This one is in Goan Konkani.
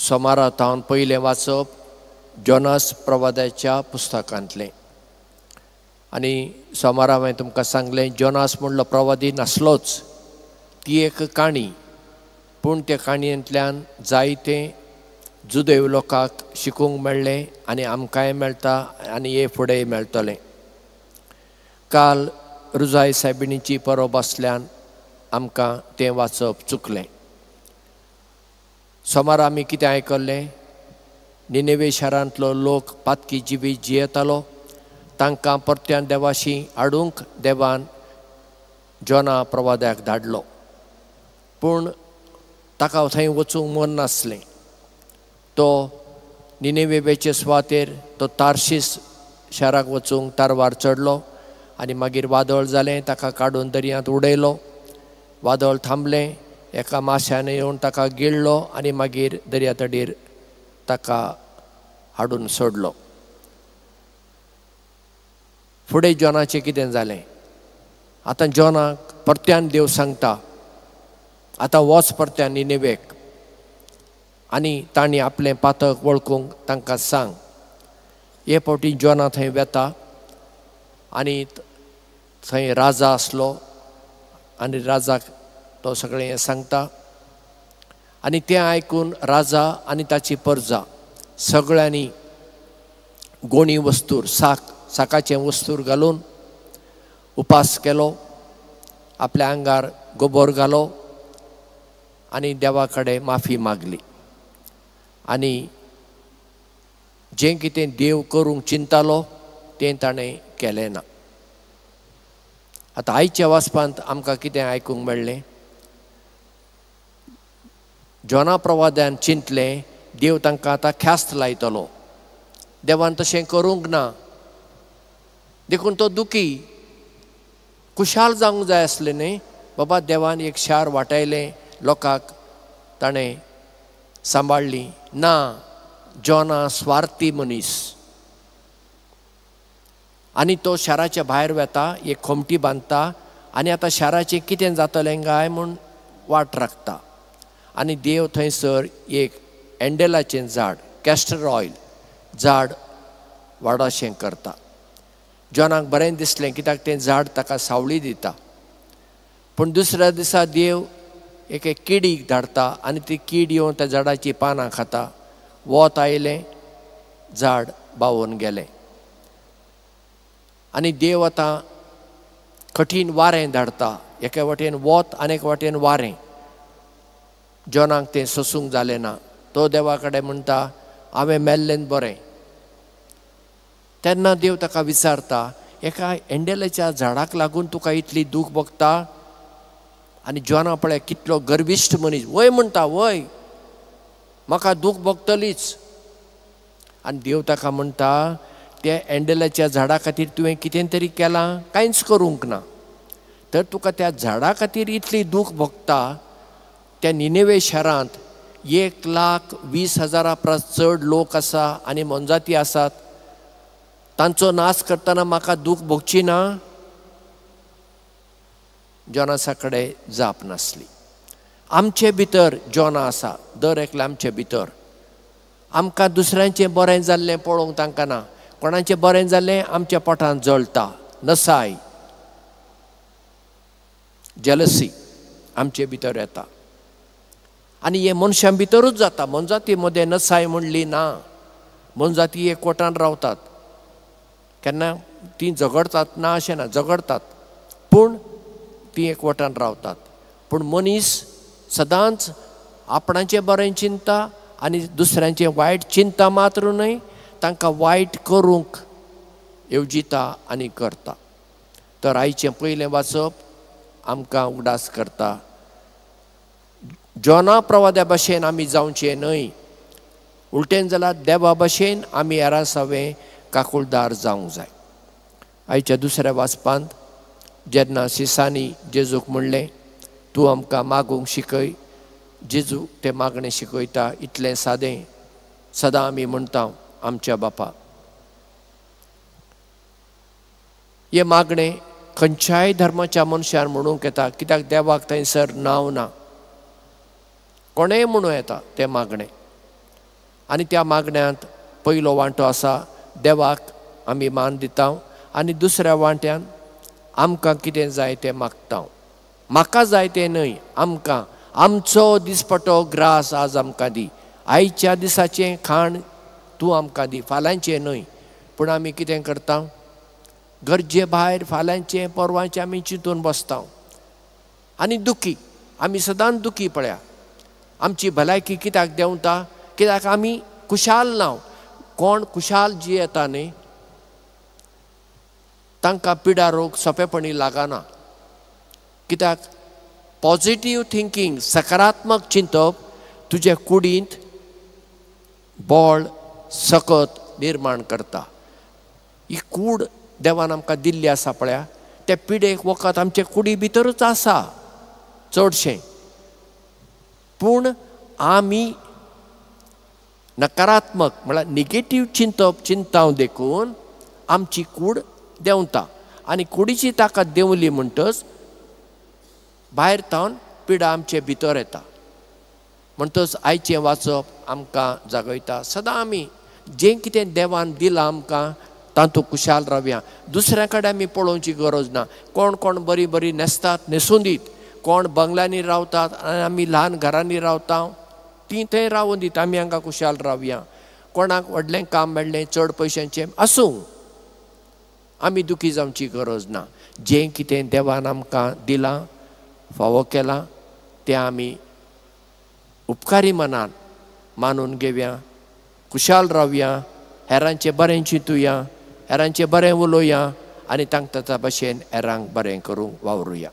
सोमारा तावन पयलें वाचप जोनास प्रवादाच्या पुस्तकांतलें. आनी सोमारा हांवें तुमकां सांगलें जोनास म्हणलो प्रवादी नासलोच, ती एक काणी, पूण त्या काणयेंतल्यान जायतें जुदेव लोकांक शिकूंक मेळ्ळें आनी आमकांय मेळटा आनी हे फुडेंय मेळटलें. काल रुजाय सायबिणीची परब आसल्यान आमकां तें वाचप चुकलें. सोमारा आमी कितें आयकल्लें? निनेवे शारांतलो लोक पातकी जिवीत जियेतालो, तांकां परत्यान देवाशी हाडूंक देवान जोना प्रवाद्याक धाडलो, पूण ताका थंय वचूंक मन नासलें. तो निनेवेचे सुवातेर तो तार्शीस शाराक वचूंक तारवार चडलो आनी मागीर वादळ जालें, ताका काडून दर्यांत उडयलो. वादळ थांबलें, एका माश्यान येवन ताका गिळ्ळो आनी मागीर दर्या तडीर ताका हाडून सोडलो. फुडें जोनाचें कितें जालें? आतां जोनाक परत्यान देव सांगता, आतां वच परत्यान निनेवेक आनी तांणी आपलें पातक वळखूंक तांकां सांग. हे फावटी जोना थंय वेता आनी थंय राजा आसलो आनी राजाक तो सगळें हें सांगता आनी तें आयकून राजा आनी ताची परजा सगळ्यांनी गोणी वस्तूर साकाचें वस्तूर घालून उपास केलो, आपल्या आंगार गोबोर घालो आनी देवा कडेन माफी मागली. आनी जें कितें देव करूंक चिंतालो तें ताणें केलें ना. आतां आयच्या वाचपांत आमकां कितें आयकूंक मेळ्ळें? जोना प्रवाद्यान चिंतलें देव तांकां आतां ख्यास्त लायतलो, देवान तशें करूंक ना, देखून तो दुखी खुशाल जावंक जाय आसलें न्ही. बाबा देवान एक शार वाटायलें, लोकांक ताणें सांबाळ्ळी ना. जोना स्वार्थी मनीस आनी तो शाराच्या भायर वेता, एक खोमटी बांदता आनी आतां शाराचें कितें जातलें काय म्हूण वाट राखता. आनी देव थंयसर एक एंडेलाचें झाड, कॅस्टर ऑयल झाड वाडाशें करता. जोनाक बरें दिसलें कित्याक तें झाड ताका सावळी दिता. पूण दुसऱ्या दिसा देव एके किडीक धाडटा आनी ती कीड येवन त्या झाडाचीं पानां खाता. वत आयलें, झाड बावून गेलें. आनी देव आतां कठीण वारें धाडटा, एके वाटेन वत आनी एके वाटेन वारें. जोनाक तें सोसूंक जालें ना. तो देवा कडेन म्हणटा हांवें मेल्लें बरें. तेन्ना देव ताका विचारता, एका एंडेलाच्या झाडाक लागून तुका इतली दूख भोगता? आनी जोना पळय कितलो गर्विश्ट मनीस, वय म्हणटा, वय म्हाका दूख भोगतलीच. आनी देव ताका म्हणटा त्या एंडेलाच्या झाडा खातीर तुवें कितें तरी केलां? कांयच करूंक ना. तर तुका त्या झाडा खातीर इतली दूख भोगता. त्या निनेवे शारांत 1,20,000 परस चड लोक आसा आनी मोनजाती आसात, तांचो नाश करतना म्हाका दूख भोगची ना? जोनासा कडेन जाप नासली. आमचे भितर जोना आसा, दर एकल्या आमचे भितर. आमकां दुसऱ्यांचें बरें जाल्लें पळोवंक तांकां ना. कोणाचें बरें जाल्लें आमच्या पोटांत जळटा, नसाय, जेलसी आमचे भितर येता. आनी हे मनशां भितरूच जाता. मोनजाती मदें नसाय म्हणली ना. मोनजाती एकवटान रावतात, केन्ना तीं झगडतात ना अशें ना, झगडतात, पूण तीं एकवटान रावतात. पूण मनीस सदांच आपणाचें बरें चिंता आनी दुसऱ्यांचें वायट चिंता मात्र न्हय, तांकां वायट करूंक येवजिता आनी करता. तर आयचें पयलें वाचप आमकां उगडास करता जोना प्रवाद्या भशेन आमी जावचें न्हय, उलटेन जाल्यार देवा भशेन आमी हेरांसावें काकुळदार जावंक जाय. आयच्या दुसऱ्या वाचपांत जेन्ना सिसांनी जेजूक म्हणलें तूं आमकां मागूंक शिकय, जेजू तें मागणें शिकयता. इतलें सादें सदां आमी म्हणटा आमच्या बापा. हें मागणें खंयच्याय धर्माच्या मनशान म्हणूंक येता, कित्याक देवाक थंयसर नांव ना, कोणेंय म्हणूं येता तें मागणें. आनी त्या मागण्यांत पयलो वांटो आसा देवाक आमी मान दिता आनी दुसऱ्या वांट्यान आमकां कितें जाय तें मागता. म्हाका जाय तें न्हय, आमकां आमचो दिसपटो ग्रास आज आमकां दी, आयच्या दिसाचें खाण तूं आमकां दी, फाल्यांचें न्हय. पूण आमी कितें करता, गरजे भायर फाल्यांचें परवांचें आमी चिंतून बसता आनी दुखी, आमी सदांच दुखी पळया. आमची भलायकी कित्याक देंवता, कित्याक आमी खुशाल ना. कोण खुशाल जियेता न्ही तांकां पिडा रोग सोंपेपणी लागना. कित्याक पॉजिटीव थिंकींग, सकारात्मक चिंतप तुजे कुडींत बळ सकत निर्माण करता. ही कूड देवान आमकां दिल्ली आसा पळया, ते पिडेक वखद आमचे कुडी भितरूच आसा चडशें. पूण आमी नकारात्मक म्हळ्यार निगेटीव चिंतप चिंताव देखून आमची कूड देंवता आनी कुडीची ताकद देंवली म्हणटच भायर तावन पिडा आमचे भितर येता. म्हणटच आयचें वाचप आमकां जागयता. सदां आमी जें कितें देवान दिलां आमकां तातूंत खुशाल रावया. दुसऱ्या कडेन आमी पळोवची गरज ना. कोण कोण बरीं बरीं न्हेसतात न्हेसून दीत, कोण बंगल्यांनी रावतात आनी आमी ल्हान घरांनी रावता, तीं थंय रावून दीत, आमी हांगा खुशाल रावया. कोणाक व्हडलें काम मेळ्ळें चड पयशांचें आसूं, आमी दुखी जावची गरज ना. जें कितें देवान आमकां दिलां फावो केलां तें आमी उपकारी मनान मानून घेवया, खुशाल रावया, हेरांचें बरें चिंतुया, हेरांचें बरें उलोवया आनी तांकां ताच्या भशेन हेरांक बरें करूंक वावरुया.